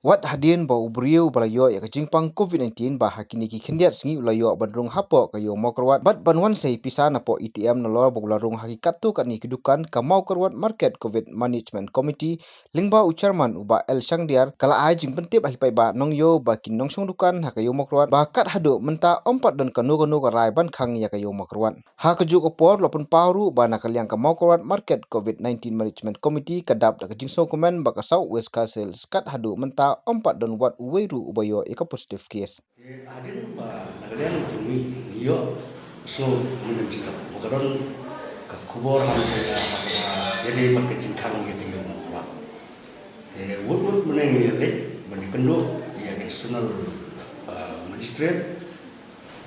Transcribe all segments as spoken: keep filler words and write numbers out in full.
Wat hadien ba u briew ba la ïoh ïa ka jingpang covid nineteen ba ha kine ki khyndiat sngi u la ïoh ban rung hapoh ka ïew Mawkyrwat bad ban wan sei pisa napoh A T M nalor ba u la rung ha ki katto katne ki dukan, ka Mawkyrwat Market COVID Management Committee lyngba u chairman u Bah L Shangdiar ka la ai jingpyntip ha ki paidbah nongïew bad ki nongshong dukan ha ka ïew Mawkyrwat ba kat haduh mynta ym pat don kano kano ka rai ban khang ïa ka ïew Mawkyrwat. Ha kajuh ka por la pynpaw ruh ba na ka liang ka Mawkyrwat Market COVID nineteen Management Committee ka dap da ka jingsngewkmen ba ka South West Khasi Hills kat haduh mynta ym pat don wat uwei ruh uba ïoh ïa ka positive case. Te hadien ba na ka liang jong ngi ngi ïoh sngew mynta mynstep ba ka don ka khubor ha Mesha ha kaba ïadei bad ka jingkhang ïa ka ïew Mawkyrwat. Te wut wut mynne ngi ïa leit ban ïakynduh ïa ka Zonal, ah, Magistrate.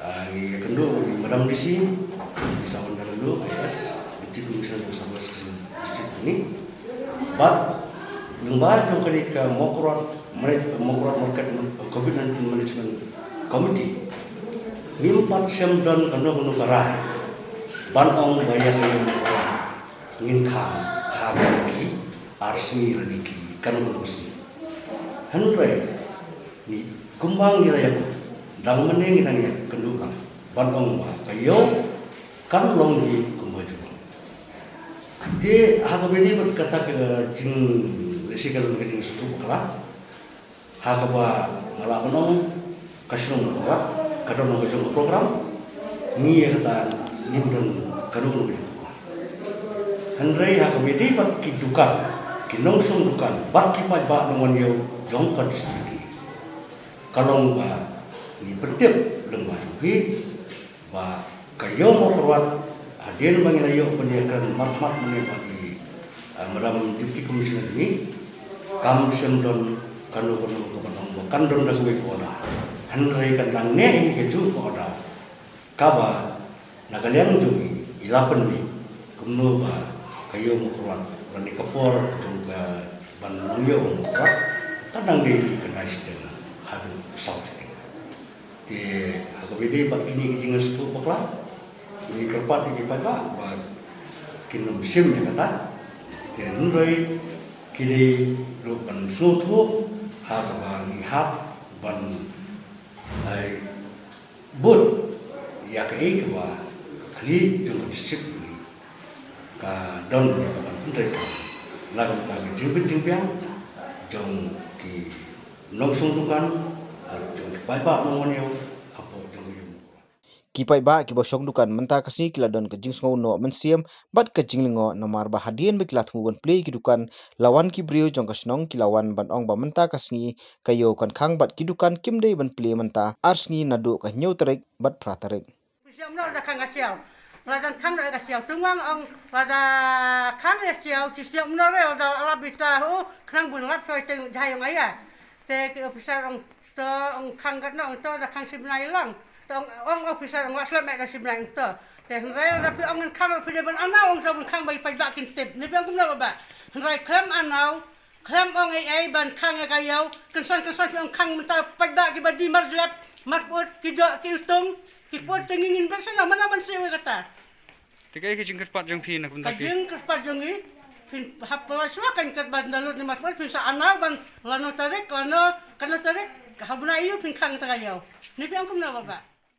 Ah, ngi ïakynduh ruh ïa i Madam D C, i Sawandar Laloo, I A S, Deputy Commissioner jong South West Khasi Hills District jong ngi. Bad lyngba jong kane ka Mawkyrwat, Mawkyrwat Market COVID nineteen Management Committee, ngim pat shym don kano kano ka rai ban ong ba ïa ka ïew Mawkyrwat ngin khang ha kine ki ar sngi lane ki kano kano ka sngi. Hynrei ngi kumba ngi la ïakut, dang mynne ngi dang ïakynduh lang ban ong ba ka ïew kan long hi kumba ju ong. Te ha kaba ïadei bad kata ka jinglehse ka long ka jingsngewthuh bakla, ha kaba nga lah ban ong ka shnong Mawkyrwat ka don ka jong ka program, ngi ïa kata ngim don kano kano ka jingpynkhih. Hynrei ha kaba ïadei bad ki dukan, ki nongshong dukan bad ki paidbah nongwan ïew jong ka district, ka long ba ngi pyntip lyngba jong phi ba ka ïew Mawkyrwat hadien ba ngi la ïoh ban ïakren markhmat mynne bad i, ah, Madam Deputy Commissioner jong ngi, kam shym don kano kano kaba ong ba kan don da kawei ka order. Hynrei kan dang neh hi kajuh ka order kaba na ka liang jong ngi i la pynmih kumno ba ka ïew Mawkyrwat lane ka por jong ka ban long ïew Mawkyrwat kan dang dei hi khyndai shiteng haduh saw shiteng. Te ha kaba ïadei bad kine ki jingsngewthuh bakla, ngi kyrpad ïa ki paidbah ba kin ym shim ïa kata. Te hynrei ki dei ruh ban sngewthuh ha kaba ngi hap ban ai bud ïa kaei kaba ka khlieh jong ka district ngi ka don ïa ka ban pyntrei kam na ka bynta ka jingbit jingbiang jong ki nongshong dukan bad jong ki paidbah nongwan ïew hapoh jong ka ïew. Ki paidbah kiba shong dukan mynta ka sngi ki la don ka jingsngew noh mynsiem bad ka jinglyngngoh namar ba hadien ba ki la thmu ban plie ki dukan, la wan ki briew jong ka shnong ki la wan ban ong ba mynta ka sngi ka ïew kan khang bad ki dukan kim dei ban plie mynta ar sngi naduh ka hynñiew tarik bad phra tarik. Phi sngewthuh, da khang ka siaw. Lada khang da ka siaw. Tang ong lada khang da siaw, ki sngewthuh re, lada la bita hu, khnang bun lap soi teng jai ong aya. Te ki officer ong to, ong khang katno, ong to da khang shi bnai lang. To ong, ong officer ong la slap me da shi bnai ong to. Te hynrei lada phi ong ngan khang, phi dei ban anaw, ong to ban khang ba i paidbah kin tip. Ni phi ong kumno ba ba. Hynrei khlem anaw, khlem ong ei ei ban khang ïa ka ïew, kynsan kynsan phi ong khang mynta paidbah kiba die mar jlep, mar put, ki doh, ki utung, ki put, te ngi ngin beh sha na mana ban siew ïa kata. Te kaei ka jingkyrpad jong phi na ka bynta ka phi? Ka jingkyrpad jong ngi, phin hap pynlait shuwa kan kat ban da lut ni mar put, phin sa anaw ban lano tarik, lano, kano tarik, ha bnai ïew phin khang ta ka ïew. Ni phi ong kumno ba ba.